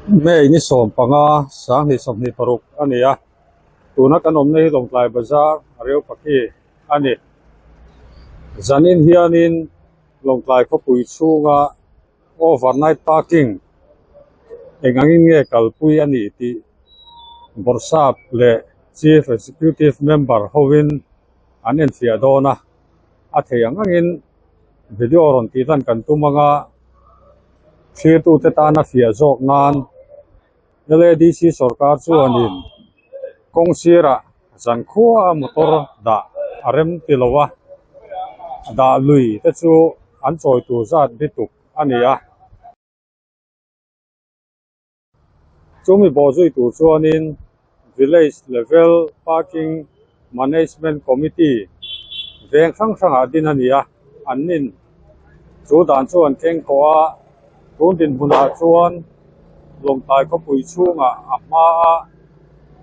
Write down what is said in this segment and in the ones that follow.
May ni 15 2026 a ni a, tuna kan awmna hi Lawngtlai Bazar a reu pakhi a ni. Zanin hianin Lawngtlai khawpui chhunga overnight parking eng angin nge kalpui a ni tih Bawrhsap leh Chief Executive Member hovin an enfiah dawn a, a thei ang angin video rawn tih dan kan tum anga thlirtute tana fiah zawk nan LADC sorkar chuanin kawng sirah zankhua a motor dah a rem ti lo a, dah lui te chu an chawi tur zat bituk a ni a. Chumi bawh zui tur chuanin Village Level Parking Management Committee veng hrang hrangah din a ni a, an nin chu dan chu an keng tawh a, tun dinhmunah chuan Lawngtlai khawpui chhungah a hmaa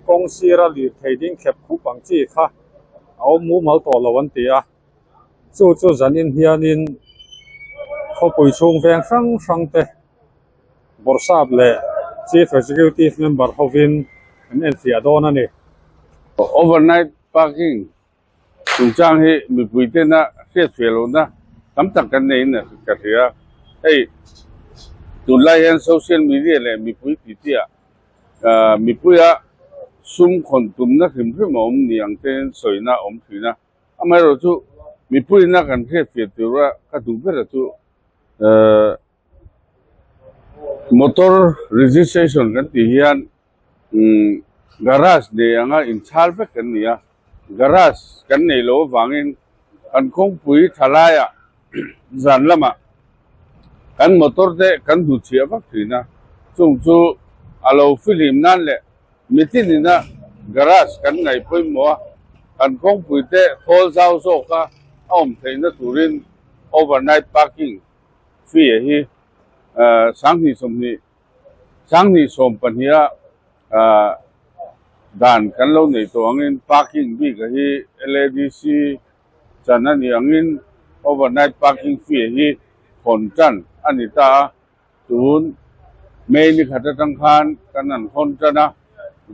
kawng sira lirthei ding thlep khup ang chi kha a awm mumal tawh lo an ti a, chu chu zanin hianin khawpui chhung veng hrang hrang te. Bawrhsap leh Chief Executive Member hovin an enfiah dawn a ni. Overnight parking chungchang hi mipui tena hriatfiah lohna tam tak kan neiin ka hria. Hei tunlai hian social media leh mipui titiah mipuia sum khawn tumna hrim hrim a awm ni ang tein sawina a awm thin a. Amaherawhchu mipuiina kan hriatfiah tura ka duh bera chu Motor registration kan tih hian umm garage nei anga inchhal vek kan ni a garage kan nei loh avangin kan kawngpui tha laiah zan lamah kan motor te kan hnuchhiah vak thin a chung chu a lo fihlim nan leh mitin ina garage kan ngaih pawimawh a kan kawngpui te thawl zau zawka a awm theihna turin overnight parking fee hi 2020 2024 a dan kan lo nei tawh angin parking bik a hi LADC chan a nih angin overnight parking fee hi hawn tan a ni ta a, tun May ni khat atang khan kan han hawn tan a,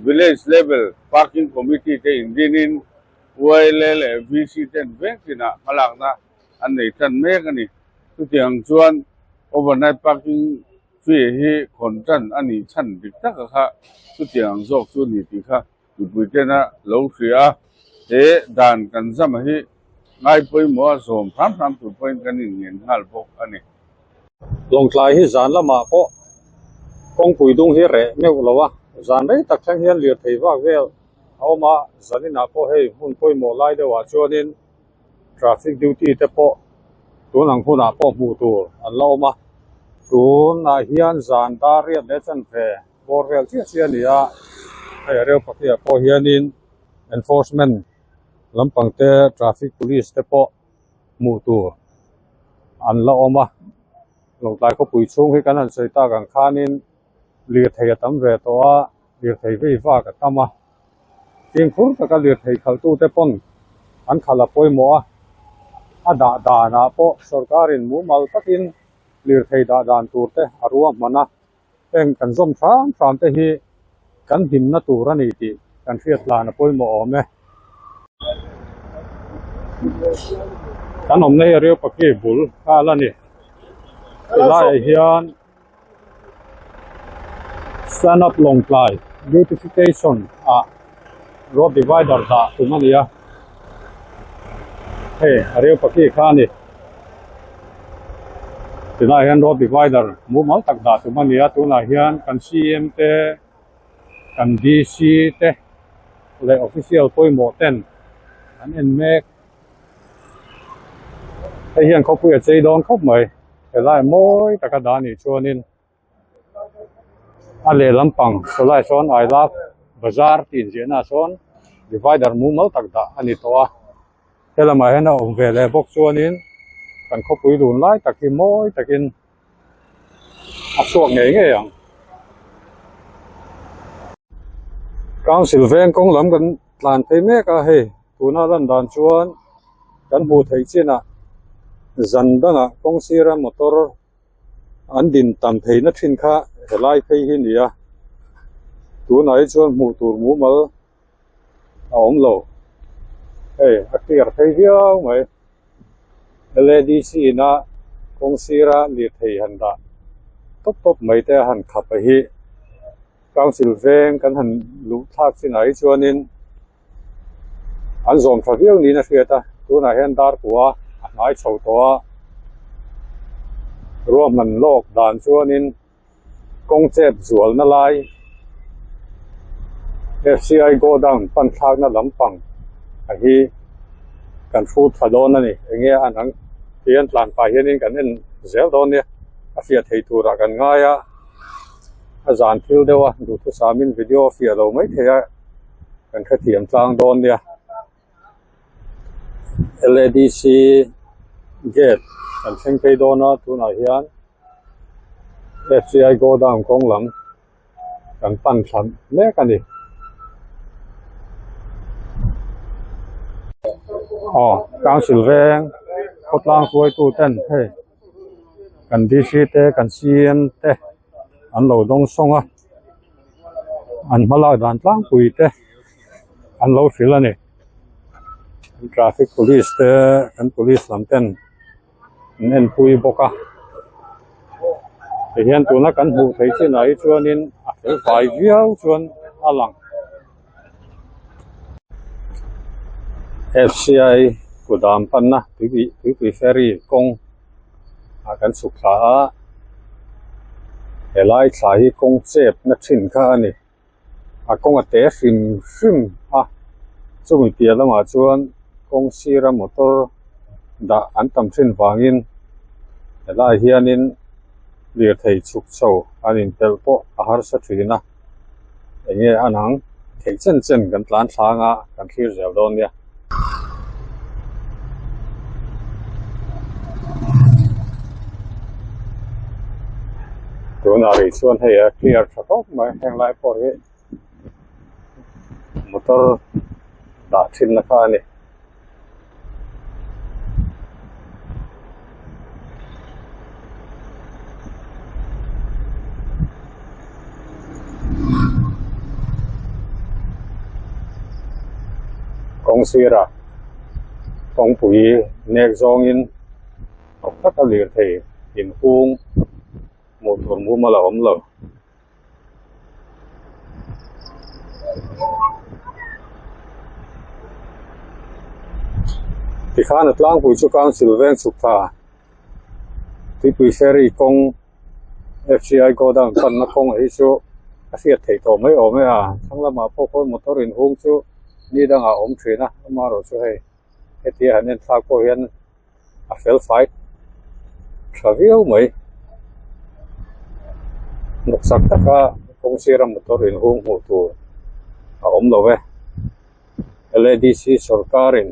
village level parking committee te indinin YLA leh VC ten veng tinah hmalakna an nei tan mek a ni. Chutiang chuan overnight parking fee hi khawn tan a nih chhan dik taka kha chutiang zawk chu a ni tih kha mipui tena lo hria a, he dan kan zama hi ngai pawimawh a zawm hram hram tur pawhin kan inngen nghal bawk a ni. Lawngtlai hi zan lamah pawh kawngpui dung hi reh meuh lo a, zan rei tak thleng hian lirthei vak vel a awm a, zaninah pawh hei hmun pawimawh lai deuhah chuanin Traffic duty te pawh tun ang hunah pawh hmuh tur an la awm a, tunah hian zan dar riat leh chanve bawr vel chiah chiah a ni a, hei a reu pakhiah pawh hianin enforcement lampang te traffic police te pawh hmuh tur an la awm a, Lawngtlai khawpui chhung hi kan han sawi tak ang khanin lirthei a tam ve tawh a, lirthei vei vak a tam a. Fimkhur taka lirthei khalhtute pawn an khalh a pawimawh a, a dah danah pawh sorkarin mumal takin lirthei dah dan tur te a ruahman a, heng kan zawm hram hram te hi kan himna tur a ni tih kan hriat hlan a pawimawh awm e. Kan awmna hi a reu paki bul nghal a ni. Helaiah hian. Stand up Lawngtlai beautification ah road divider dah tum a ni a hei a reu paki kha a ni tunah hian road divider mumal tak dah tum a ni a tunah hian kan CM te kan DC te leh official pawimawh ten an en mek. Hei hian khawpui a chei dawn khawp mai helai mawi taka dah anih chuanin a lehlam pang sawlai sawn I love bazar tih inziahna ah sawn divider mumal tak dah a ni tawh a helamah hian a awm ve leh bawk chuanin kan khawpui dun lai tak hi mawi takin a chhuak ngei ngei ang. Council veng kawng lam kan tlan phei mek a hei tuna lan dan chuan kan hmuh theih chinah zan dangah kawng sira motor an din tam theihna thin kha helai phei hi a ni a. Tunah hi chuan hmuh tur mumal a awm lo. Hei a clear phei viau mai. L_A_D_C ina kawng sira lirthei han dah tawp tawp mai te a han khap a hi council veng kan han luh thlak chinah hi chuanin an zawm tha viau niin a hriat a tunah hian dar kua a hnai chho tawh a ruahman lawk dan chuanin kawng chep zualna lai F_C_I godown pan thlakna lampang a hi kan hrut thla dawn a ni enge a an ang tih an tlan pah hianin kan en zel dawn nia a fiah thei turah kan ngai a a zan thil deuh a duhthusamin video a fiah lo maithei a. Kan hrethiam tlang dawn nia L_A_D_C gate kan thleng phei dawn a tunah hian F_C_I godown kawng lam kan pan thla mek a ni. Aw council veng khawtlang hruaitu ten hei kan D_C te kan C_M te an lo dawng sawng a. An hmalak dan tlangpui te an lo hrilh a ni traffic police te kan police lam ten an enpui bawk a tihian tuna kan hmuh theih chinah hi chuanin a fel fai viau chuan a lang. F_C_I kudam panna tuipui ferry kawng ah kan chhuk thla a helai thla hi kawng chep na thin kha a ni a kawng a te hrim hrim a chumi piah lamah chuan kawng sira motor dah an tam thin vangin helai hianin lirthei chhuk chho an inpelh pawh a harsa thin a enge a nang theih chen chen kan tlan thlang a kan thlir zel dawn nia. Tunah rih chuan hei a clear tha tawp mai heng lai pawh hi motor dah thin na kha a ni. Kawng sirah kawngpui nek zawngin tawk taka lirthei inhung hmuh tur mumal a awm lo. Tikhan a tlangpui chu council veng chhuk tha tuipui ferry kawng F_C_I godown panna kawng ah hi chu a hriat theih tawh mai awm e a thlang lamah pawh khawn motor inhung chu ni dangah a awm thin a amaherawhchu hei hetia han en thlak pawh hian. a fel fai tha viau mai hnawksak taka kawng sira motor inhung hmuh tur a awm lo e L_A_D_C sawrkarin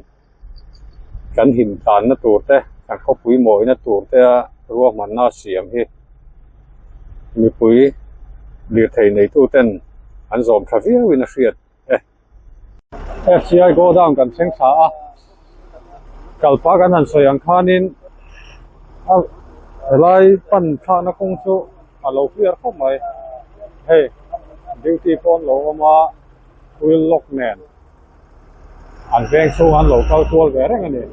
kan him tanna tur te kan khawpui mawina tur te a ruahmanna a siam hi mipui lirthei neitu ten an zawm tha viauin a hriat. e F_C_I godown kan thleng thla a kalpa kan han sawi ang khanin a helai pan thlakna kawng chu a lo clear khawp mai hei duty pawh an lo awm a wheel lock nen an veng chhung an lo kal kual ve reng a ni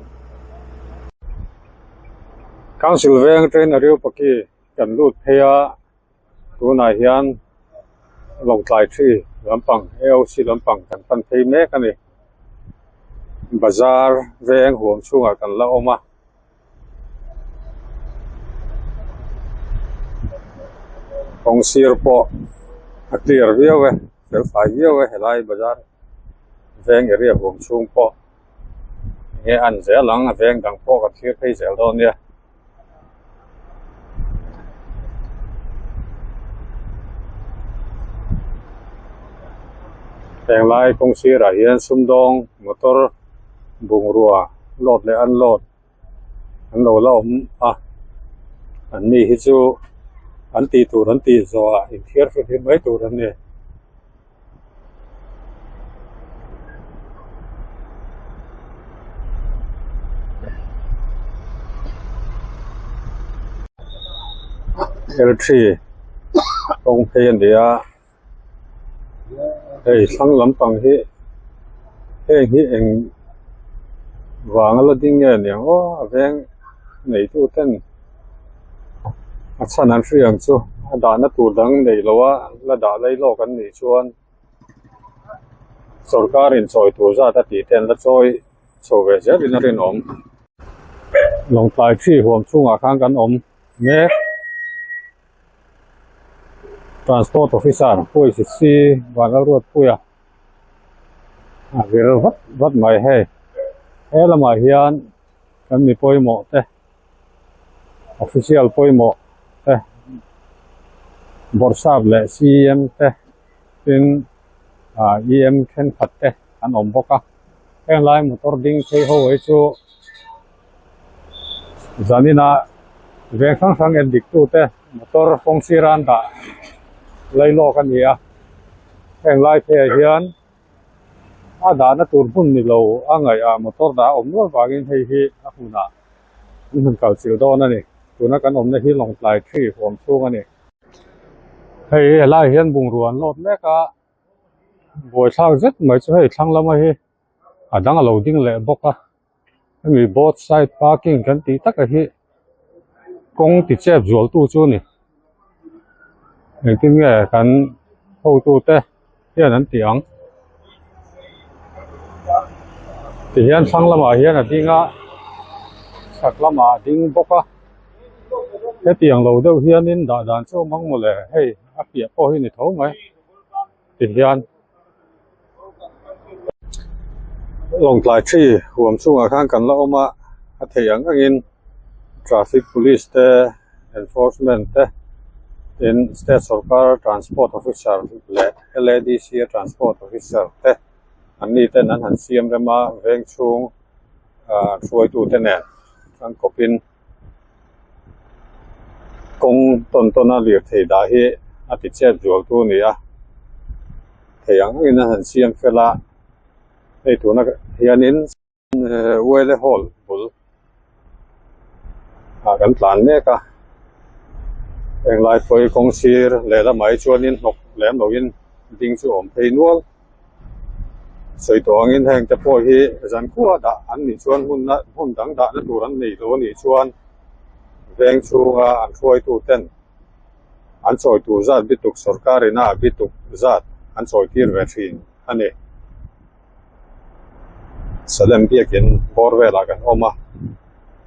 council veng train a riu paki kan lut phei a. Tunah hian Lawngtlai tree lampang A_O_C lampang kan pan phei mek a ni. Bazar veng huam chhungah kan la awm a. Kawng sir pawh a clear viau e fel fai viau e helai bazar veng area huam chhung pawh enge a an zel ang a veng dang pawh kan thlir phei zel dawn nia. Henglai kawng sirah hian sumdawng motor bungrua load leh unload an lo la awm a an ni hi chu an tih tur an tih zawhah inthiar fihlim mai tur an ni. L three kawng phei a ni a. Hei thlang lampang hi heng hi eng vanga la ding nge niang aw a veng neitu ten a chhan an hria ang chu a dahna tur dang neih loh a la dah lai lawk an nih chuan sawrkar in chawi tur zat a tih te an la chawi chho ve zel in a rinawm. Lawngtlai thi huam chhungah khan kan awm mek. Transport officer Puaisi C Vanlalruatpuia a vir vat vat mai hei he lamah hian kan mi pawimawh te official pawimawh te bawrhsap leh C_M te tin ah E_M thenkhat te an awm bawk a heng lai motor ding phei ho hi chu Zanina veng hrang hrang en dik tute motor kawng sira an dah lai lawk a ni a heng lai pheiah hian a dahna tur hmun ni lo a ngaih ah motor dah a awm nual vangin hei hi a hunah an hun kal chilh dawn a ni tuna kan awmna hi Lawngtlai tree huam chhung a ni. Hei helaiah hian bungrua an lawt mek a buaithlak zet mai chu hei thlang lama hi a dang a lo ding leh bawk a. Hemi both side parking kan tih taka hi kawng ti chep zual tu chu a ni engtin nge kan hotu te hian an tih ang tihian thlang lamah hian a ding a chhak lamah a ding bawk a hetiang lo deuh hianin dah dan chu a awm ang mawle hei a piah pawh hi ni tho mai tihian. Lawngtlai thi huam chungah khan kan la awm a a theih ang angin traffic police te enforcement te tin state sorkar transport officer leh L A D C a transport officer te an ni ten an han siam rem a veng chhung ah hruaitu te nen an kawp in. Kawng tawn tawn a lirthei dah hi a ti chet zual tu a ni a thei ang angin a han siam fel a hei tuna hianin Wele hall bul ah kan tlan mek a henglai pawh hi kawng sir lehlamah hi chuanin hnawk lem loin ding chu a awm phei nual. Sawi tawh angin heng te pawh hi zan khua dah an nih chuan hmun na hmun dang dahna tur an nei lo a nih chuan veng chhunga an hruaitu ten an chawi tur zat bituk sorkar ina a bituk zat an chawi tir ve thin a ni. Salem biakin bawr velah kan awm a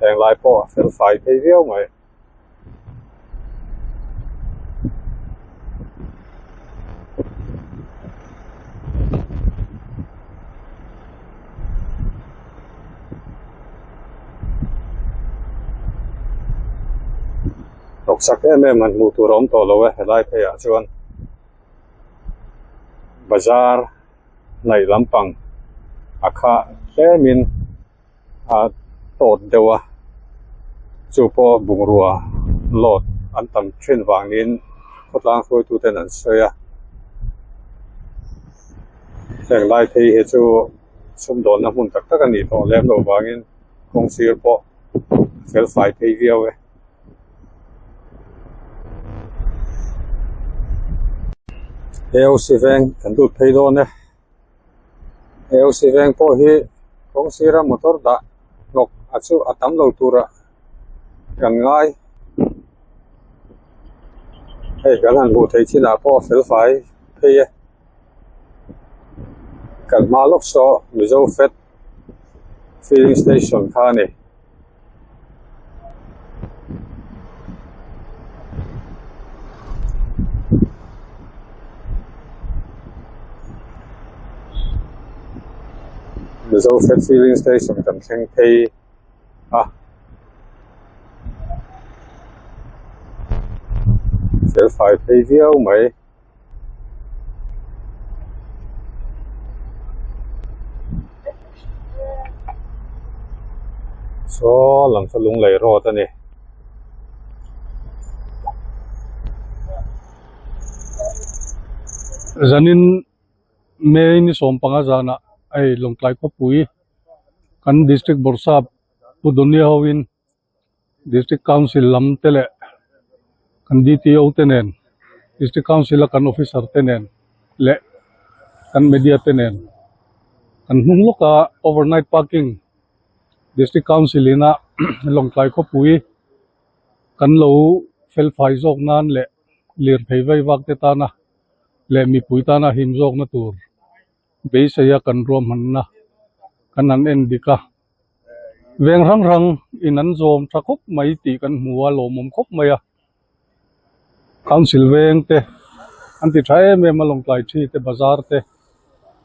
heng lai pawh a fel fai phei viau mai. Hnawksak em em han hmuh tur a awm tawh lo e helai pheiah chuan bazar hnaih lampang a khah tlemin. a tawt deuh a chu pawh bungrua load an tam thin vangin khawtlang hruaitu ten an sawi a heng lai phei hi chu sumdawnna hmun tak tak a nih tawh lem loh vangin kawng sir pawh a fel fai phei viau e. Aoc veng kan lut phei dawn e. Aoc veng pawh hi kawng sira motor dah hnawk a chu a tam lo turah kan ngai hei kan han hmuh theih chinah pawh a fel fai phei e kan hma lawk saw Mizo fat filling station kha a ni. Mizo fat filling station kan thleng phei a fel fai phei viau mai. Saw lam saw Lunglei road a ni. Zanin May ni sawmpanga zanah hei Lawngtlai khawpui kan District Bawrhsap Pu Donia hoin District Council lam te leh kan D_T_O te nen District Council a kan officer te nen leh. Kan media te nen kan hnung lawk a overnight parking district council ina Lawngtlai khawpui kan lo fel fai zawk nan leh lirthei vei vak te tana leh mipui tana him zawkna tur beisei a kan ruahmanna kan han en dik a. Veng hrang hrang in an zawm tha khawp mai tih kan hmu a lawmawm khawp mai a council veng te an ti tha em em a lawngtlai thi te bazar te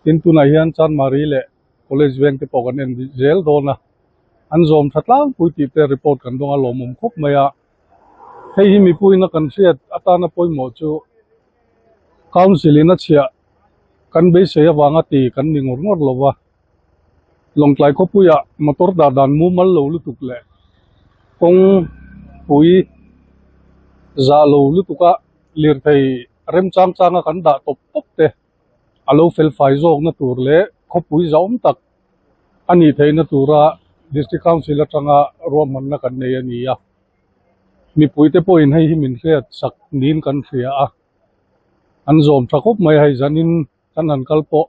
tin tunah hian chanmari leh college veng te pawh kan en zel dawn a an zawm tha tlangpui tih te report kan dawng a lawmawm khawp mai a hei hi mipuiin a kan hriat atana pawimawh chu council in a chhiah kan beisei avanga ti kan ni ngawr ngawr lo va. Lawngtlai khawpuiah motor dah dan mumal lo lutuk leh kawngpui zah lo lutuka lirthei remchang changa kan dah tawp tawp te a lo fel fai zawkna tur leh khawpui zahawm tak a nih theihna tura District Council atanga ruahmanna kan nei a ni a, mipuite pawhin hei hi min hriat sak niin kan hria a, an zawm tha khawp mai hei zanin kan han kal pawh.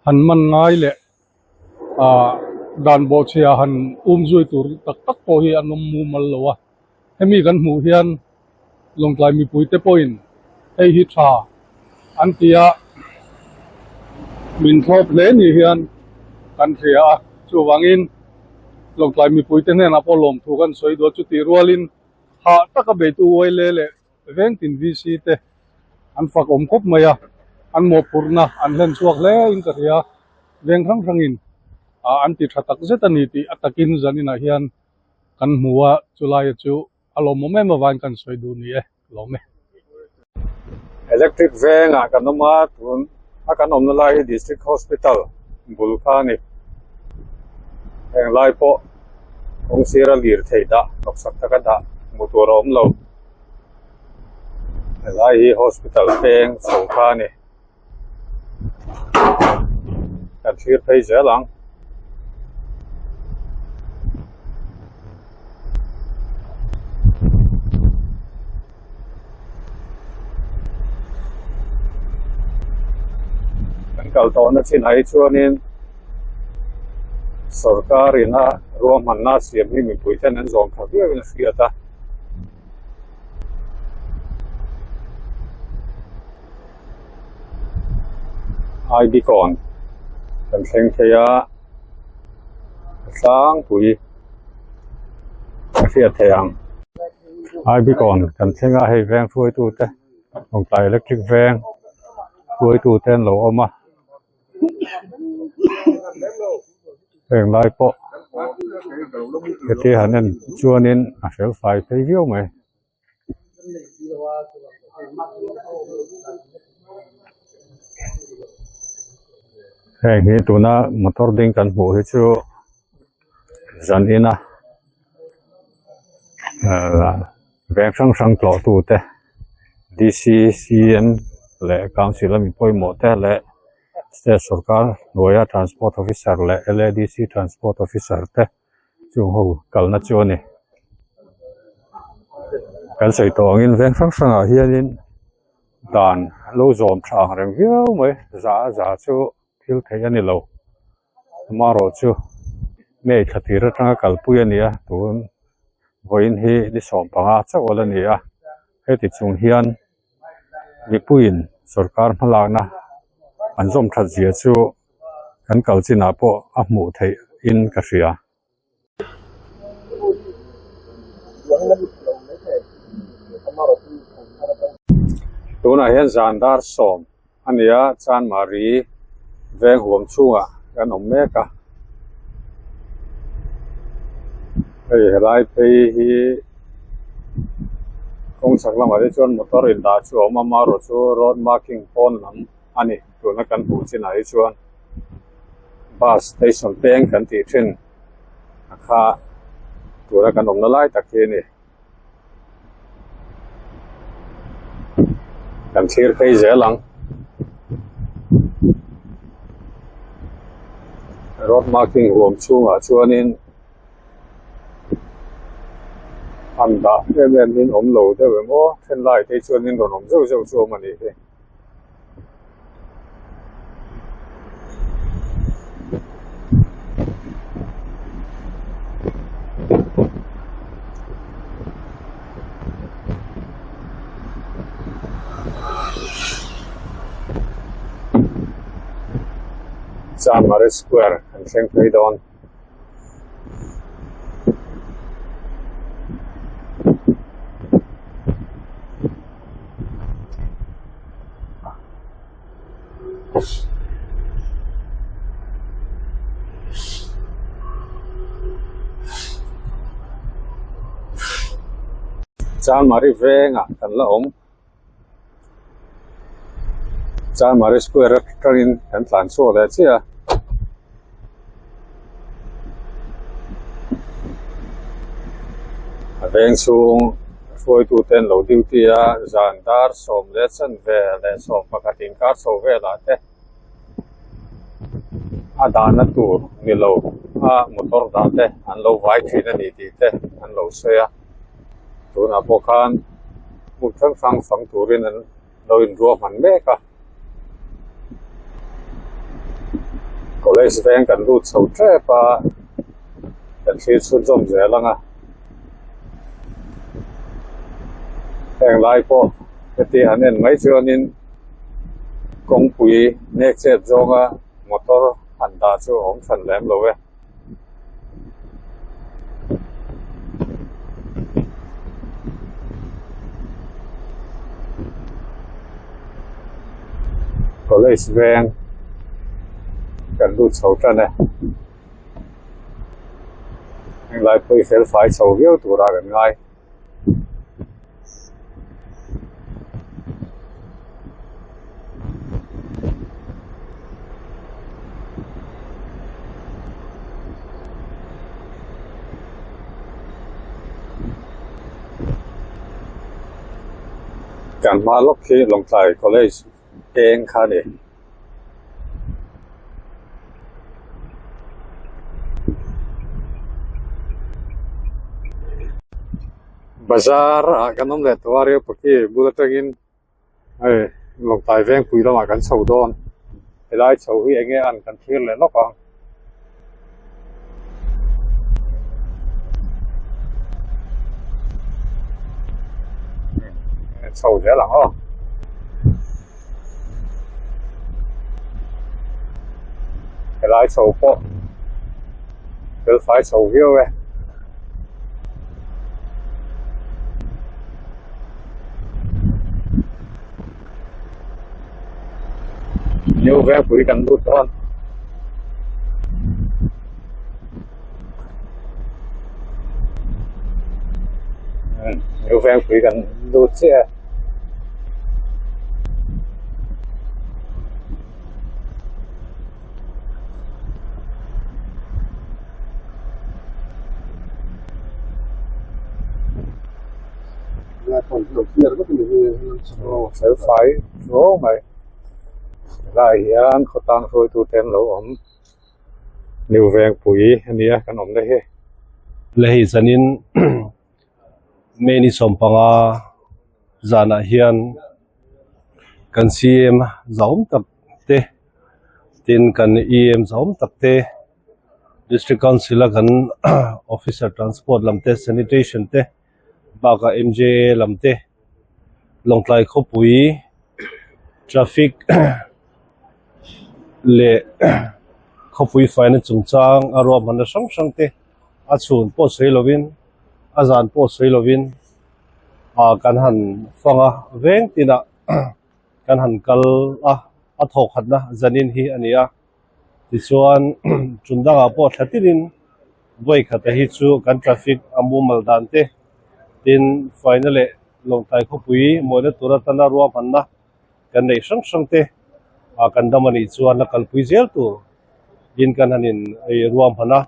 Han man ngai leh ah dan bawhchhia han um zui tur tak tak pawh hi an awm mumal lo a hemi kan hmuh hian Lawngtlai mipui te pawhin hei hi tha an ti a min thlawp hle ni hian kan hria a chuvangin Lawngtlai mipui te hnenah pawh lawmthu kan sawi duh a chutih rualin hah taka beitu uaile leh Vengtin VC te an fak awm khawp mai a, an mawhphurhna an hlen chhuak hle in ka hria. Veng hrang hrangin ah an ti tha tak zet a ni tih a takin zaninah hian kan hmu a, chulaia chu a lawmawm em avangin kan sawi duh ni e, lawm e. Electric vengah kan awm a, tun a kan awmna lai hi District Hospital bul kha a ni. Heng lai pawh kawng sira lirthei dah hnawksak taka dah hmuh tur a awm lo. Helai hi hospital peng chho kha a ni. Kan thlir phei zel ang. Kan kal tawhna chinah hi chuanin sorkar ina ruahmanna siam hi mipui ten an zawm tha viau in a hriat a. ID kawn kan thleng thei a a tlangpui a hriat theih ang ID kawn kan thleng a hei veng hruaitu te Lawngtlai electric veng hruaitu te an lo awm a. Heng lai pawh heti han en chuanin a fel fai phei viau mai. Heng hi tuna motor ding kan hmuh hi chu zan ina ahh veng hrang hrang tlawh tute D_C_C_M leh council a mi pawimawh te leh state sorkar hnuaia transport officer leh L_A_D_C transport officer te chung ho kalna chu a ni. Kan sawi tawh angin veng hrang hrangah hianin dan lo zawm tha ang reng viau mai za a za chu thil theih a ni lo. Amaherawh chu May thla tir atanga kalpui a ni a tun vawiin hi ni 15 chauh a la ni a heti chung hian mipuiin sorkar hmalakna an zawm that zia chu kan kal chinah pawh a hmuh theih in ka hria. Tunah hian zan dar sawm a ni a, Chanmari veng huam chhungah kan awm mek a. Hei helai phei hi kawng chhak lamah te chuan motor indah chu a awm a, amaherawhchu road marking pawn lam a ni. Tuna kan hmuh chinah hi chuan bus station peng kan tih thin a kha tuna kan awmna lai tak hi a ni. Kan thlir phei zel ang. Road marking huam chhungah chuanin an dah em em in awm lo deuh em aw then lai te chuanin rawn awm zeuh zeuh chu a awm a nih hi. Chanmari square kan thleng phei dawn. Chanmari vengah kan la awm. Chanmari square atangin kan tlan chhuak leh chiah a. A veng chhung hruaitute an lo duty a zan dar sawm leh chanve leh sawm pakhat inkar chho velah te a dahna tur ni lo a motor dah te an lo vai thin a ni tih te an lo sawi a tunah pawh khan hmun hrang hrang fang turin an lo inruahman mek a college veng kan lut chho tep a kan thlir chhunzawm zel ang a heng lai pawh heti han en mai chuanin kawngpui nek chet zawnga motor han dah chu a awm hran lem lo e. College veng kan lut chho tan e henglai pawh hi fel fai chho viau turah kan ngai. Kan hma lawk khi Lawngtlai College eng kha a ni. Bazar ah kan awm leh tawh a Riopaki bul atangin hei Lawngtlai Vengpui lamah kan chho dawn helai chho hi eng nge an kan thlir leh lawk ang. Chho zel ang aw. Helai chho pawh fel fai chho viau e. New Vengpui kan lut dawn. New Vengpui kan lut chiah e. Aw fel fai ruau mai helai hian khawtlang hruaitu te an lo awm New Vengpui a nia kan awm na hi. Le hei zanin May ni sawmpanga zanah hian kan CM zahawm tak te tin kan EM zahawm tak te District Council a kan Officer Transport lam te Sanitation te. Bakah MJA lam te Lawngtlai khawpui traffic leh khawpui faina chungchang a ruahmanna hrang hrang te a chhun pawh sawi lovin a zan pawh sawi lovin ah kan han fang a veng tinah kan han kal a a thawkhatna zanin hi a ni a. Tichuan tum dangah pawh thla tinin vawi khata hi chu kan traffic a mumal dan te tin faina leh Lawngtlai khawpui mawina tur atana ruahmanna kan neih hrang hrang te ah kan dam anih chuan la kalpui zel tur in kan han in ruahman a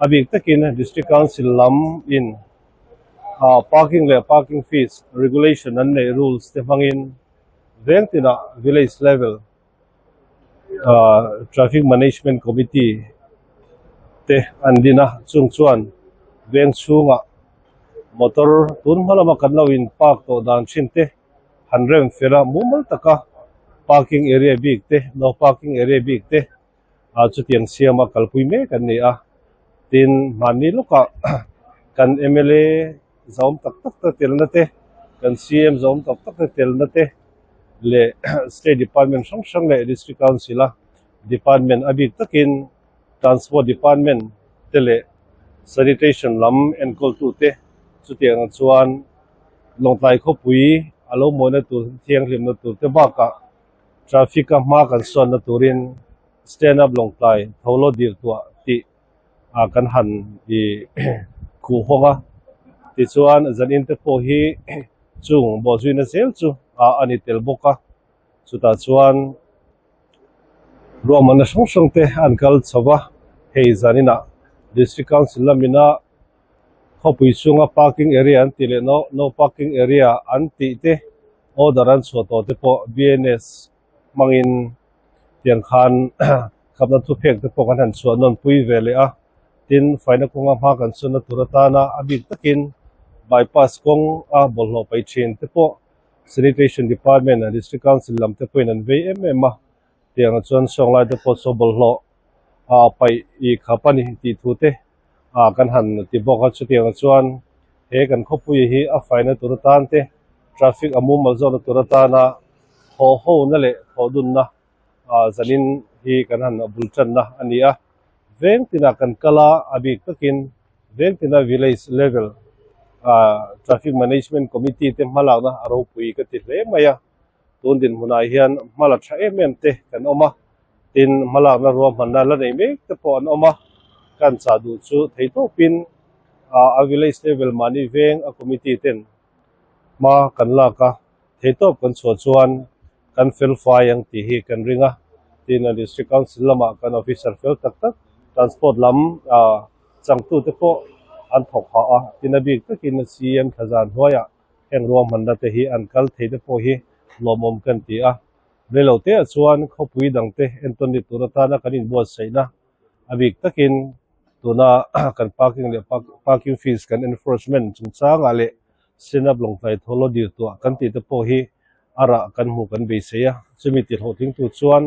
a bik takin District Council lam in ah parking leh parking fees regulation an neih rules te hmangin veng tinah village level ahh traffic management committee te an din a chung chuan veng chhungah motor tun hma lama kan lo in park tawh dan thin te han rem fel a mumal taka parking area bik te no parking area bik te ah chutiang siama kalpui mek an ni a tin mahni lawkah kan M_L_A zawm tak tak te telna te kan C_M zawm tak tak te telna te leh state department hrang hrang leh district council a. Department a bik takin Transport Department te leh Sanitation lam enkawltute chutiang chuan Lawngtlai khawpui a lo mawina tur thianghlimna tur te bakah traffic a hma kan sawnna turin Stand Up Lawngtlai tho lo dir tuah tih ah kan han ih khuh hawng a tichuan zanin te pawh hi chung bawhzuina zel chu ah a ni tel bawk a chutah chuan ruahmanna hrang hrang te an kal chho va hei zaninah District Council lamina khawpui chhunga parking area an tih leh no no parking area an tih te order an chhuah tawh te pawh B_N_S hmangin tiang khan khapna thuphek te pawh kan han chhuah nawn pui ve leh a tin faina kawnga hma kan chhunna tur atana a bik takin bypass kawng a bawlhhlawh paih thin te pawh sanitation department a district council lam te pawhin an vei em em a tiang ah chuan sawng lai te pawh saw bawlhhlawh ah paih ih khap a ni tih thu te ah kan han ti bawk a chutiang ah chuan he kan khawpui hi a faina tur atan te traffic a mumal zawkna tur atana thaw ho na leh thaw dunna ah zanin hi kan han bul tanna a ni a veng tinah kan kal a a bik takin veng tina village level ah traffic management committee te hmalakna a ropui ka ti hle mai a tun dinhmunah hian hmala tha em em te kan awm a tin hmalakna ruahmanna la nei mek te pawh an awm a kan chah duh chu thei tawpin ah a village level mahni veng a committee ten hma kan lak a theitawp kan chhuah chuan kan fel fai ang tih hi kan ring a tin a district council lamah kan officer fel tak tak transport lam ah changtute pawh an thawk phah a tin a bik takin C_M thlazan hnuaiah heng ruahmanna te hi an kal thei te pawh hi lawmawm kan ti a reilo te ah chuan khawpui dang te entawn ni tur atana kan inbuatsaihna a bik takin tuna kan parking leh parking fees kan enforcement chungchangah leh Senap Lawngtlai thawl a dir tuah kan tih te pawh hi a rah kan hmuh kan beisei a, chumi ti hlawhtling tur chuan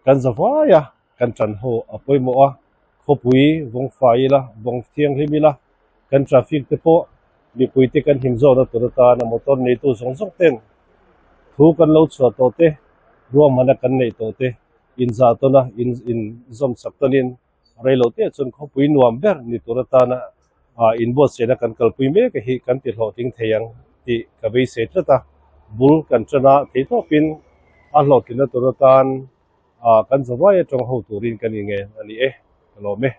kan za vai a, kan tan ho a pawimawh a, khawpui vawng fai ila, vawng thianghlim ila, kan traffic te pawh mipui te kan him zawhna tur atana motor neitu zawng zawng ten thu kan lo chhuah tawh te, ruahmanna kan neih tawh te inzah tawn a, in inzawm chak tawnin Reilo te chuan khawpui nuam ber ni tur atana ah inbuatsaihna kan kalpui mek a hi kan ti hlawhtling thei ang tih ka beisei tlat a, bul kan tan a thei tawpin a hlawhtlinna tur atan ah kan zavai atang ho turin kan ingen a ni e, ka lawm e.